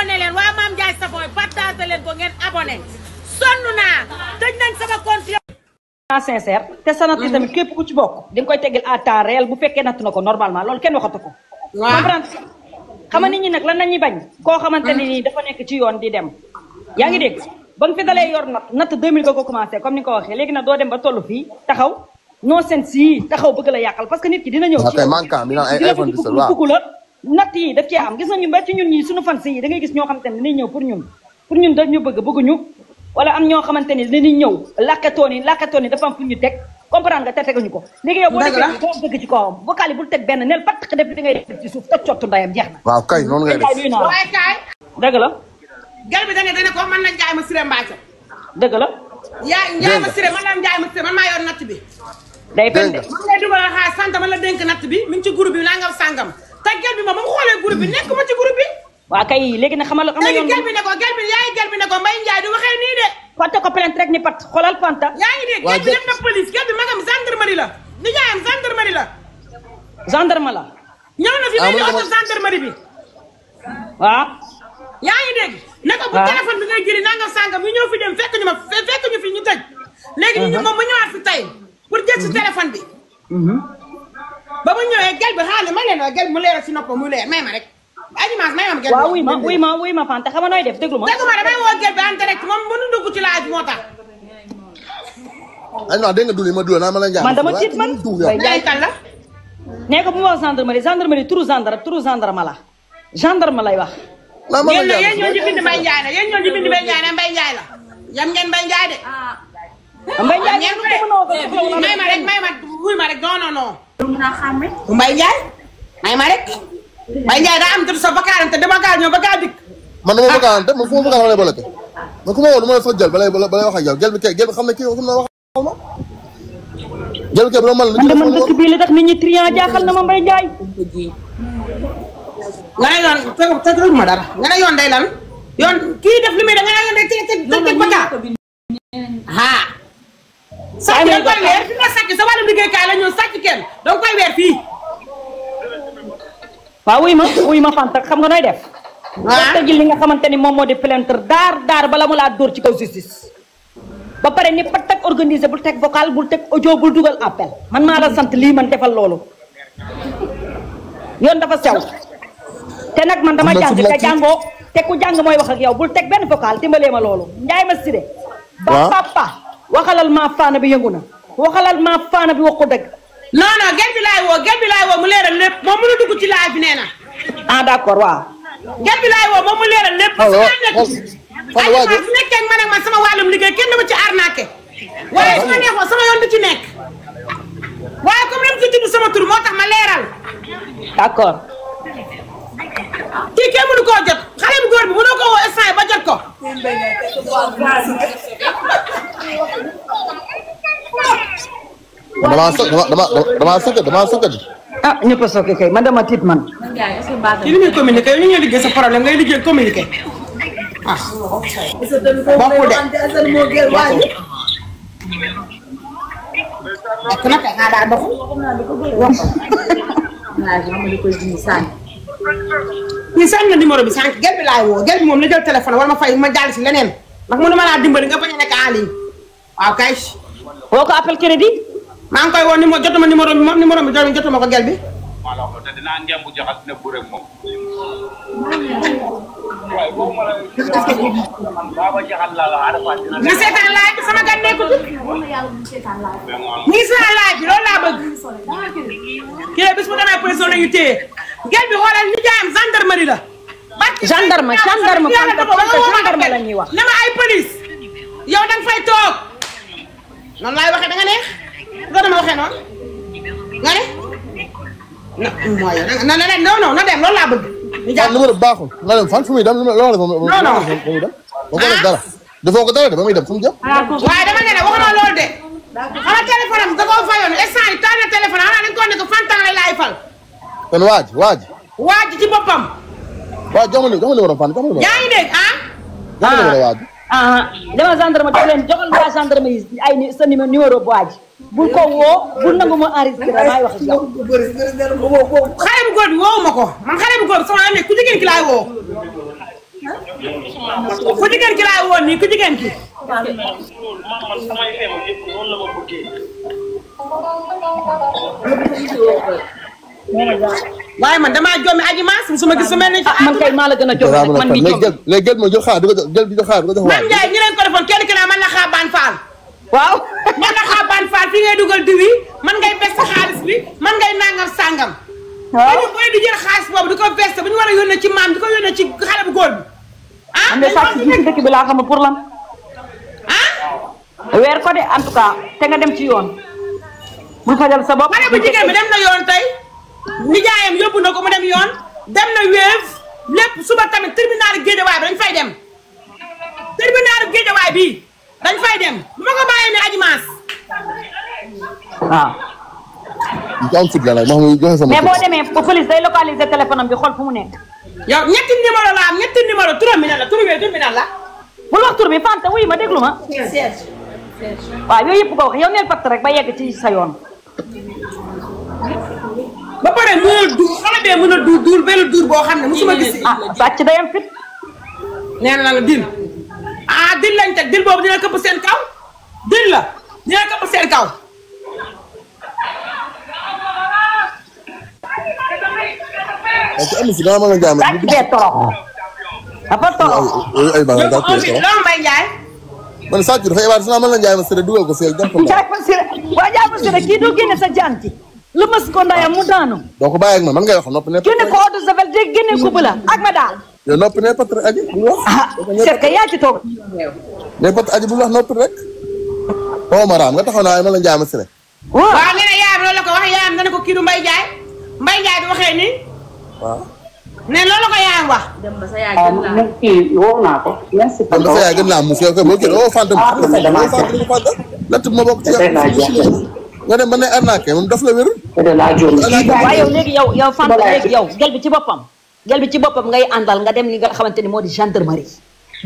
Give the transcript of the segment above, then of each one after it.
abonné leen waa Mame Ndiaye Savon partagé leen ko ngeen abonné sonn naa tëj nañ sama compte sincère te sa natt tamit képp ku ci bokk di nga koy teggil à temps réel bu fekkee natt na ko normalement loolu kenn waxatu ko comprendre xam nga nit ñi nag lan la ñuy bañ koo xamante ne nii dafa nekk ci yoon di dem yaa ngi dégg ba nga fi dalee yor natt 2000 nga ko commencé comme ni nga ko waxee léegi nag doo dem ba toll fii taxaw non seen si taxaw bëgg la yàqal parce que nit ki dina ñëw ci bugg la natt yi daf cee am gis nañu ba ci ñun ñi suñu fans yi da ngay gis ñoo xamante ne dañuy ñëw pour ñun dañu bëgguñu wala am ñoo xamante ni dañuy ñëw lakkatoon yi dafa am fu ñu teg comprendre nga te teguñu ko léegi yow boo defee doo dëgg ci kawam vocal yi bul teg benn neel pat def li ngay def ci suuf te cottu ndayam jeex na waaw kay noonu ngay def waaye kaay dëgg la gel bi dane ko man la Ndiaye ma Siré Mbathio dëgg la yaa Ndiaye ma Siré man la Ndiaye ma Siré man maa yor natt bi day fen de man lay dugal xaalis sant man la dénk natt bi mi ngi ci groupe bi nangam sàngam te gel bi ma xoolee groupe bi nekk ma ci groupe bi waa kay léegi nag xamal léegi gel bi ne ko Mbaye Ndiaye du waxee nii de Fanta ko plainte rek ni pat xoolal Fanta yaa ngi dégg gel bi dem na police gel bi magam gendarmerie la ni ñaayam gendarmerie la gendarme la ñëw na fi benn oto gendarmerie bi waaw yaa ngi dégg ne ko bu téléphone bi ngay jëri nangam sàngam ñu ñëw fi dem fekk ñu fi ñu tëj léegi ñu moom mu ñëwaat fi tey pour jël si téléphone bi ba mu ñëwee gel bi xaalis ma leen gel bi mu leeral si noppam mu leer may ma rek Adimance may ma gel bi waaw wuy ma Fanta xam nga nooy def déglu ma damay woo gel bi en direct moom mënu dugg ci laaj moo tax Adimance dégg nga duli ma dula naa ma la Ndiaye man dama tiit man Ndiaye kan la nee ko bu ma wax gendarmerie turu gendarme la gendarme lay wax yéen ñoo ci bind Mbaye Ndiaye la yéen ñoo ci bind Mbaye Ndiaye la Mbaye Ndiaye la yam ngeen Mbaye Ndiaye de Mbaye Ndiaye may ma wuy ma rek non Mbaye Ndiaye may ma rek Mbaye Ndiaye daa am jot sa bakaaram te dama gaal ñëw ba gaa dikk man dama bakaaram te man fu ma bakaaram lay bloqué man ku ma woo du ma la fa jël balay wax ak yow gel bi xam ne kii xam na wax ma gel bi kay bu la man dëkk bii li tax nit ñi triant jaaxal na ma Mbaye Ndiaye nga ne yoon te ma dara nga ne yoon day lan yoon kii def li muy da nga ne yoon day teg bakaa sàcc da koy weer fi nga sàcc sa wàllum liggéeykaay la ñëw sàcc kenn da koy weer fii waaw wuy ma Fanta xam nga nooy def tegi li nga xamante ni moom moo di plainte daar bala mu laa dóor ci kaw justice ba pare ni pat teg organisé bul teg vocal bul teg audio bul dugal appel man maa la sant lii man defal loolu yoon dafa sew te nag man dama jàng te jàngoo te ku jàng mooy wax ak yow bul teg benn vocal dimbalee ma loolu Ndiaye ma Siré ba papa waxalal maa faana bi yëngu na waxalal maa faana bi wax ko dëgg non gel bi laay woo mu leeral lépp moom mënu dugg ci live bi nee na d'accord waaw gel bi laay woo moom mu leeral lépp ay su nekkee man ak man sama wàllum liggéey kenn dama ci arnaqué waaye su ma neexoon sama yoon du ci nekk waaye comme dem ci tudd sama tur moo tax ma leeral d'accord kii kenn mënu koo jot xale bu góor bi mënoo ko woo instant ba jot ko damaa sëkk ah ñëpp a sooke kay man dama tiit man ci li muy communiqué yow ñu ñëw liggéey sa problème ngay liggéey communiqué bokkul de bokk na kay daa doxul ñi sànni nga numéro bi sànq gel bi laay woo gel bi moom la jël téléphone wala ma fay ma jàll si leneen ndax mënu ma laa dimbali nga bañ a nekk en ligne waaw kay woo ko appel crédit maa ngi koy woo numéro jotuma numéro bi moom numéro bi jotuma ko gel bi nga seetaan laaj bi sama gan nekkul ñi seetaan laaj bi loolu laa bëgg kii bis bu demee police la ñu téye gel bi xoolal ñu jaayam gendarmerie la gendarme la ñuy wax ne ma ay police yow danga fay toog noonu laay waxee da nga neex doo dama waxee noonu nga ne non na dem loolu laa bëgg numéro baaxul nga dem fan fu muy dem loolu dara defoo ko dara de ba muy dem fu mu jëm waaye dama ne wax na loolu de xama téléphone am da koo fayoon instant yi taal na téléphone xanaa dañ ko ne ko Fanta lay laay fal kon waaj ci boppam jox ma numéro Fanta jox ma numéro yaa ngi dégg jox ma numéro waaj dama gendarme jox leen joxal waa gendarme yi ay sa numéro bu waaj bul ko woo bul nangu ma enregistré maay wax ak yow xale bu góor bi woowu ma ko man xale bu góor bi sama ne ku jigéen ki laay woo ku jigéen ki laa woon nii ku jigéen ki. waaye man damaa jommi aji maas musuma gis su mel ni. man kay maa la gën a jommi man mi jommi. léegi gel ma jox xaar di ko jox di ko xaar di ko jox Mame Ndiaye ñi leen ko defoon kenn ki naa man la xaabaan faal. waaw. man la xaabaan faal fi ngay dugal diw yi man ngay bes xaalis bi man ngay nangam sàngam. waaw bu ñu di jël xaalis boobu di ko bes bu ñu war a yónnee ci maam di ko yónnee ci xale bu góor bi. ah man de sàcc bi ci dëkk bi laa xam pour lan. ah. weer ko de en tout cas te nga dem ci yoon. bul fajal sa bopp. xale bu jigéen bi dem na yoon tey nijaayam yóbbu na ko mu dem yoon dem na Wave lépp suba tamit tribunal Guédiawaye bi dañ fay dem. tribunal Guédiawaye bi dañ fay dem bu ma ko bàyyee ne Adji Mass. waaw. ñu am fit la nag ma xam joxe sama. mais boo demee ba police day localiser téléphone am bi xool fu mu nekk. yow ñetti numéro la am ñetti numéro turam bi nan la tur bi nan la. bul wax tur bi Fanta wuy ma déglu ma. waaw yooyu yëpp ko wax yow neel patt rek ba yegg ci sa yoon. ba pare mën a duur xale bee mën a duur benn duur boo xam ne musuma gis. ah sàcc day am fit. nee na la dil ah dil lañ teg dil boobu dina këpp seen kaw dil la dina këpp seen kaw. parce que am na si dama mën a jaam. sàcc bee torox. dafa torox. ay baax na daa koy yow loolu Mbaye Ndiaye. man sàcc dafa yebaat si mën la jaay ma sëre dugal ko fii jàpp jaay ma sëre waa jaay ma sëre kii doo génne sa janti lu mas ko ndayam mu daanu. doo ko bàyyi ak man ngay wax noppi ne. génne ko eau de javel de génne ko bëla ak ma daal. yow noppi ne pat rek aji bul wax. ah c'est que yaa ci toog. ne pat aji bul wax noppi rek. xaw ma raam nga taxaw naa mën la jaay ma sëre. waaw nee na yaayam loolu la ko wax yaayam dana ko kii du Mbaye Ndiaye Mbaye Ndiaye di waxee nii. waaw. ne loolu la ko yaayam wax. dem ba sa yaay gën laa kii woo naa ko. merci kon dafa yaay gën naa muus yow kay boo kii woo Fanta mu latt ma bokk ci nga dem ba ne arnaqué moom daf la wér. waaye yow léegi yow Fanta léegi yow gel bi ci boppam ngay àndal nga dem li nga xamante ni moo di gendarmerie.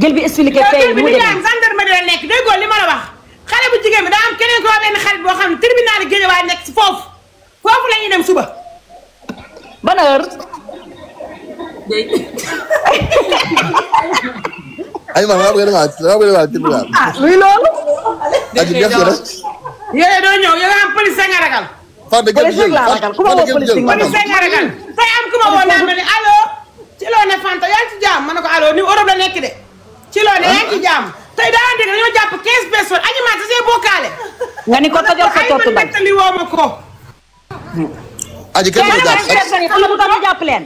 gel bi expliqué fee mu demee gendarmerie la nekk déggoo li ma la wax xale bu jigéen bi daa am keneen ko benn xarit boo xam ne tribunal Guédiawaye nekk si foofu la ñuy dem suba. ban heure. ay ma maa bëgg a demaat tribunal. ah luy loolu. aji def ko rek. yooyu doo ñëw yow am police nga ragal. Fanta gën police laa ragal ku ma woo police nga ragal tey am ku ma woo naan ma ne allo ci loo ne Fanta yaa ngi ci jàmm ma ne ko allo ni Europe la nekk de ci loo ne yaa ngi ci jàmm tey daa dégg dañoo jàpp 15 personnes Adji Mass see bokkaale. nga ni ko tojal sa cottu mbay li woo ma ko. aji kenn du ko jàpp xam nga lu tax ñu jàpp leen.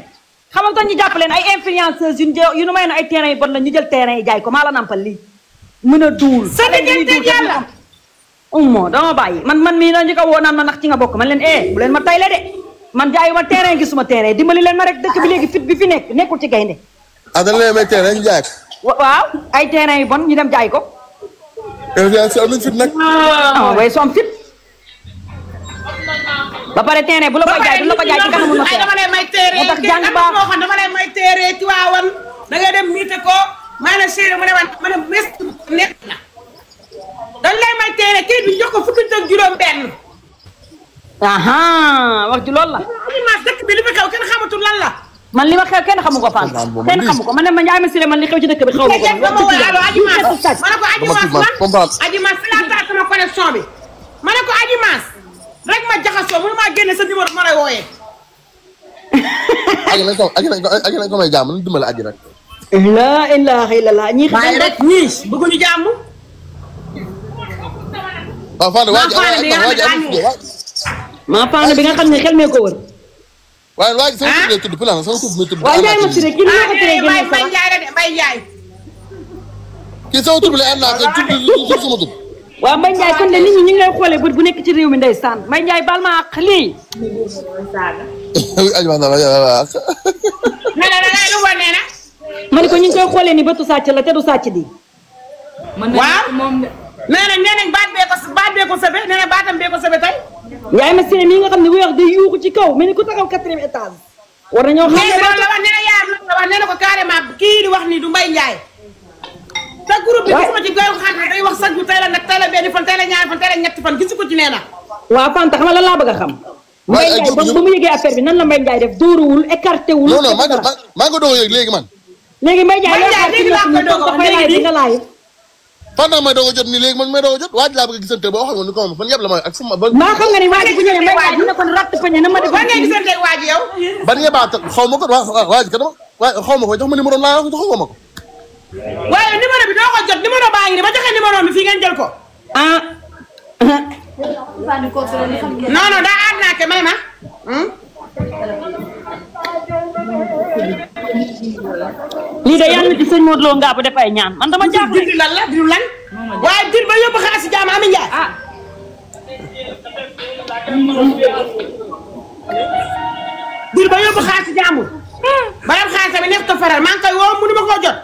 xam nga ñu jàpp leen ay influenceurs yu nu may na ay terrain yu bon la ñu jël terrain yi jaay ko maa la nampal lii. mën a duul. sa diggante yàlla ummo dama bàyyi man mii na ñu ko woo naan ma ndax ci nga bokk man leen bu leen ma tayle de man jaayuma terrain gisuma terrain dimbali leen ma rek dëkk bi léegi fit bi fi nekk nekkul ci gaynde. ah dañ leen may terrain ñu jaay ko. waaw ay terrain yu bon ñu dem jaay ko. influenceur luñ fit nag. ah way som fit. ba pare terrain bu la koy jaay du la ko jaay ci kanamu na dama lay may terrain moo tax jàng baax dama lay may terrain ci waawan da ngay dem miite ko maanaam séeréer mu ne man mes nekk na dañ lay may terrain kii bi jox ko fukki ak juróom benn. aha wax ji loolu la. Adji Mass dëkk bi li fi xew kenn xamatul lan la. man li ma xew kenn xamu ko Fanta kenn xamu ko man ne ma Ndiaye Massiré man li xew ci dëkk bi xaw ma ko. Adji Mass ma ne ko Adji Mass lan Adji Mass fi laa taal sama connexion bi ma ne ko Adji Mass rek ma jaxasoo mënu maa génne sa numéro ma lay wooyee. aji nañ ko may jàmm nañ dimbali aji rek. la ilaha illallah ñii xam waaye rek ñii bëgguñu jàmm. waaw Fanta waa ji maa Fanta bi nga xam ne xel mee ko wër. waaye waa ji sama tur lay tudd plan sama tur mi tudd. waaw Ndiaye Massiré kii li ma ko teree génne Mbaye Ndiaye la de Mbaye Ndiaye. kii sama tur bi lay am naa ko tudd sama tur. waaw Mbaye Ndiaye kon de nit ñi ñu ngi lay xoolee bët bu nekk ci réew mi ndeysaan Mbaye Ndiaye baal ma àq lii. aji ma naa la lu ma nee na. ma ne ko ñu ngi koy xoolee ni bëtu sàcc la te du sàcc di. waaw nee nañ baat bee ko sabe nee na baatam bee ko sabe tey. Ndiaye Massiré mii nga xam ne bu wax day yuuxu ci kaw mel ni ku taxaw 4e étage. war nañoo xam ne loolu la wax nee na yaayam loolu la wax nee na ko carrément kii di wax nii du Mbaye Ndiaye. te groupe bi gisuma ci góor xam ne day wax sax ju tey la nag tey la benn fan tey la ñaari fan tey la ñetti fan gisu ko ci nee na. waaw Fanta xam nga lan laa bëgg a xam. Mbaye Ndiaye ba mu yëgee affaire bi nan la Mbaye Ndiaye def dóoruwul écarté wul. non maa ngi doog a yëg léegi man. léegi Mbaye Ndiaye léegi nga laaj. fan naa may doog a jot nii léegi man may doog a jot waaj laa bëgg a gisante boo xam ne fan yëpp la may ak fu ma. maa xam nga ni waaj bu ñëwee Mbaye Ndiaye dina ko ratt peñe na ma def. war ngay gisante waaj yow. ban yebaat xaw ma ko waaj ka dama xaw ma ko jox ma numéro laa jox ma ko. waaye numéro bi doo ko jot numéro baa ngi nii ba joxe numéro bi fii ngeen jël ko. non non daa arnaqué may ma. lii de yàlla na ci sëñ Modou Lo Ngabou def ay ñaan man dama jaaxle. dir lan la dir lan. waaye dir ba yóbbu xaalis jaam Ami Ndiaye. dir ba yóbbu xaalis jaamu. baram xaalis bi nekk ko faral maa ngi koy woo mënu ma koo jot.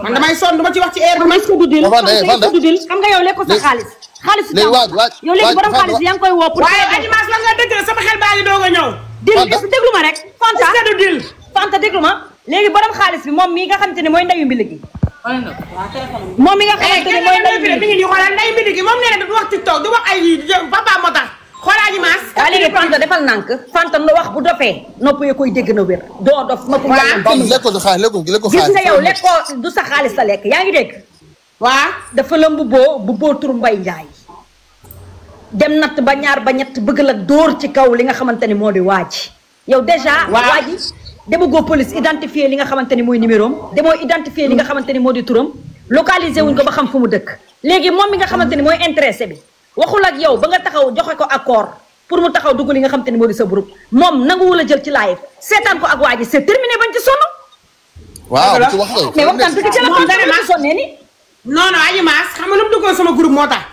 man damay sonn duma ci wax ci air bi. est-ce que du dil xam nga yow lekk ko sa xaalis. xaalis léegi waaj yow léegi borom xaalis yaa ngi koy woo. pour waaye Adimas la nga dëgg sama xel baa ngi doog a ñëw. dil déglu ma rek. Fanta est-ce que du dil. Fanta déglu ma léegi borom xaalis bi moom mii nga xamante ne mooy ndayu mbili gi. moom mi nga xamante ne mooy ndayu mbili gi. mi ngi ñu xoolal ndayu mbili gi moom nee na du wax TikTok du wax ay papa moo tax xoolal Adimas. waaw léegi Fanta defal nànk Fanta no wax bu dofee nopp yi koy dégg na wér doo dof nopp lekkoo sa xaalis lekkoo gis nga yow lekkoo du sa xaalis la lekk yaa ngi dégg. waaw dafa la mbubboo tur Mbaye Ndiaye dem natt ba ñaar ba ñett bëgg la dóor ci kaw li nga xamante ni moo di waaj yow déjà waaji demagoo police identifier li nga xamante ni mooy numéro am demoo identifier li nga xamante ni moo di turam localiser wuñ ko ba xam fu mu dëkk léegi moom mi nga xamante ni mooy intéressé bi waxul ak yow ba nga taxaw joxe ko accord pour mu taxaw dugg li nga xamante ni moo di sa groupe moom nanguwul a jël ci live seetaan ko ak waaji c'est terminé bañ ci sonn. waaw ci wax mais waxtaan dëgg ci la xam dara ma sonnee ni non non Adimas xam nga lu mu duggoon sama groupe moo tax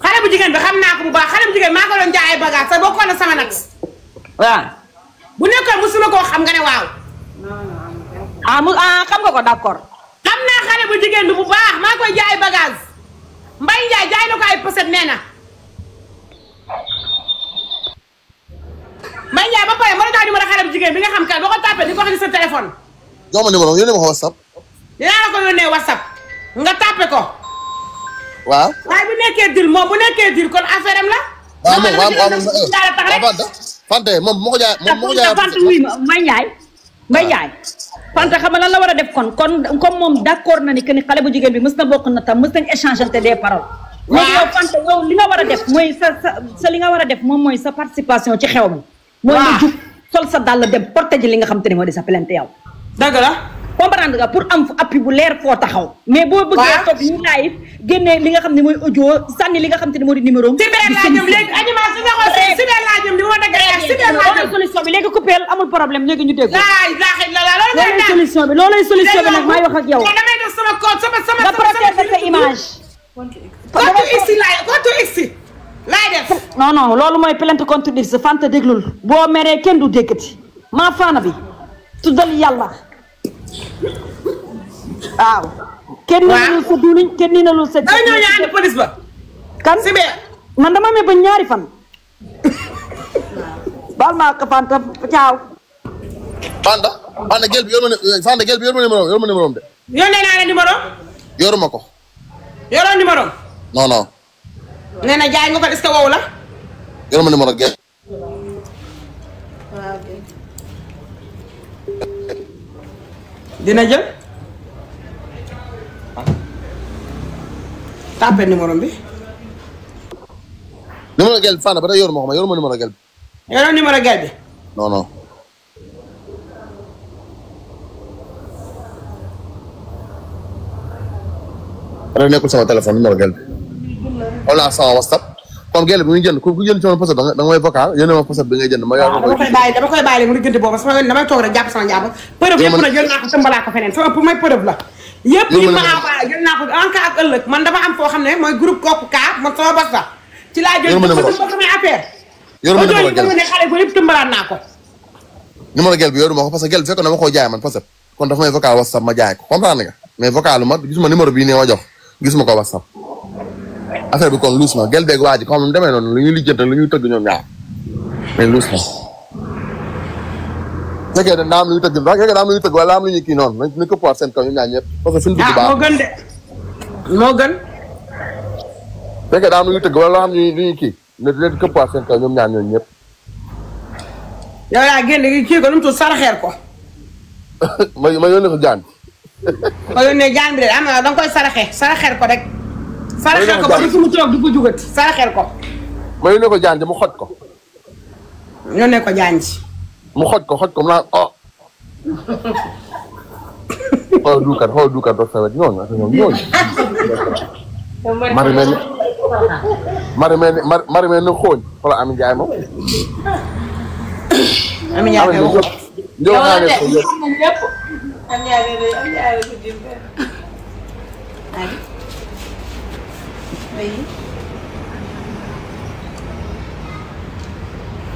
xale bu jigéen bi xam naa ko bu baax xale bu jigéen maa ko doon jaay ay bagage sa bokkoon na sama nag. waaw. bu nekkoon musuma koo xam nga ne waaw. xam nga ko d'accord. xam naa xale bu jigéen bi bu baax maa koy jaay bagage Mbaye Ndiaye jaay na ko ay poset nee na. Mbaye Ndiaye ba pare mën na numéro xale bu jigéen bi nga xam kan boo ko tapé di ko xam ne sa téléphone. jox ma numéro yónnee ma ko WhatsApp. dinaa la ko yónnee WhatsApp nga tapé ko. waaw. waaye bu nekkee dil moom bu nekkee dil kon affaire am la. Fanta moom moo ko jaay moom moo ko jaay Fanta wuy ma Mbaye Ndiaye Fanta xam nga lan la war a def kon comme moom d'accord na ni que ni xale bu jigéen bi mës na bokk na tam mës nañ échanger des paroles. léegi yow Fanta yow li nga war a def mooy sa li nga war a def moom mooy sa participation ci xew mi. mooy nga jug sol sa dàll dem porté ji li nga xam te ne moo di sa plainte yow. dëgg la. comprendre nga pour am appui bu leer foo taxaw. mais boo bëggee toog ñu live génne li nga xam ne mooy audio sànni li nga xam te ne moo di numéro am. Sibel laa jëm léegi Adimas su nga xool Sibel laa jëm di ma dëgg yaa Sibel laa jëm. solution bi léegi coupé amul problème léegi ñu dégg. loolay solution bi loolay solution bi nag maay wax ak yow. damay def sama code sama nga protéger sa image. compte X laay def. non non loolu mooy plainte contre X Fanta déglul boo meree kenn du déggati maa faana bi tuddal yàlla. waaw. kenn niinalul sa duuniñ kenn niinalul sa. da ñëw ñaari police ba. kan Sibel. man dama amee ba ñaari fan. baal maa ko Fanta caaw. Fanta gel bi yor ma numéro am de. yónnee naa la numéro. yoruma ko. yoroo numéro. non non. nee na jaay nga ko est-ce que wow la. yoruma numéro gel. dina jël. tapé numéro bi. numéro gel bi Fanta ba tey yoruma ko ma yoruma numéro gel bi. yoroo numéro gel bi. non non. ba nekkul sama téléphone numéro gel bi. xool naa sama WhatsApp comme gel bi muy jënd ku jënd sama poset da nga may vocal yónnee ma poset bi ngay jënd ma yor dama koy bàyyi mu diggante boobu sama damay toog rek jàpp sama njàpp preuve yëpp nag jël naa ko tëmbalaa ko feneen sama pour may preuve la yëpp yi ma envoyé jël naa ko en cas ak ëllëg man dama am foo xam ne mooy groupe kopp kaa man sama bos la ci laa jël samay affaire yoruma numéro gel ne xale bu yëpp tëmbalaat naa ko numéro gel bi yoruma ko parce que gel bi fekkoon dama koo jaay man poset kon dafa may vocal WhatsApp ma jaay ko comprendre nga mais vocalu ma gisuma numéro bii ne ma jox gisuma ko WhatsApp affaire bi kon luus na gel beeg waa ji comme mu demee noonu lu ñuy lijjante lu ñuy tëgg ñoom ñaar mais luus na fekkee da am lu ñuy tëgg fekkee da am lu ñuy tëgg wala am lu ñuy kii noonu nañ ko pouvoir seen kaw ñoom ñaar ñëpp parce que fi ñu dugg baax moo gën de moo gën fekkee da am lu ñuy tëgg wala am lu ñuy kii ne leen ko pouvoir seen kaw ñoom ñaar ñooñu ñëpp yow yaa génn gi kii ko nu mu tudd saraxeer ko ma yónnee ko jaan. ma yónnee jaan bi de am na danga koy saraxel ko rek. saraxel ko ba fu mu toog du ko jugati saraxel ko. ma yónnee ko jaan ji mu xoj ko. yónnee ko jaan ji. mu xoj ko mu naan oh. xool duukat doot sa wet ñooñu. mari mel ni xooñ xoolal Ami Ndiaye moom. Ami Ndiaye kay waxul.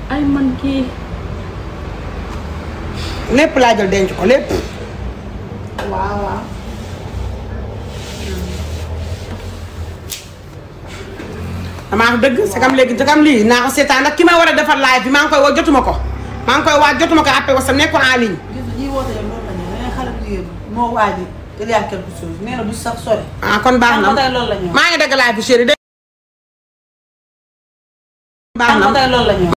ay man kii. lépp laa jël denc ko lépp. waaw. damaa wax dëgg c'est comme lii naa ko seetaan ak ki ma war a defar live bi maa ngi koy woo jotuma ko. maa ngi koy waaj jotuma ko après wasam nekk ko en ligne. ñi woote loolu la ñu ne xale bu jigéen moo waaj il y a quelque chose nee na du sax sori. ah kon baax na loolu la ñu maa ngi dëgg live bi chéri. baax na loolu la ñu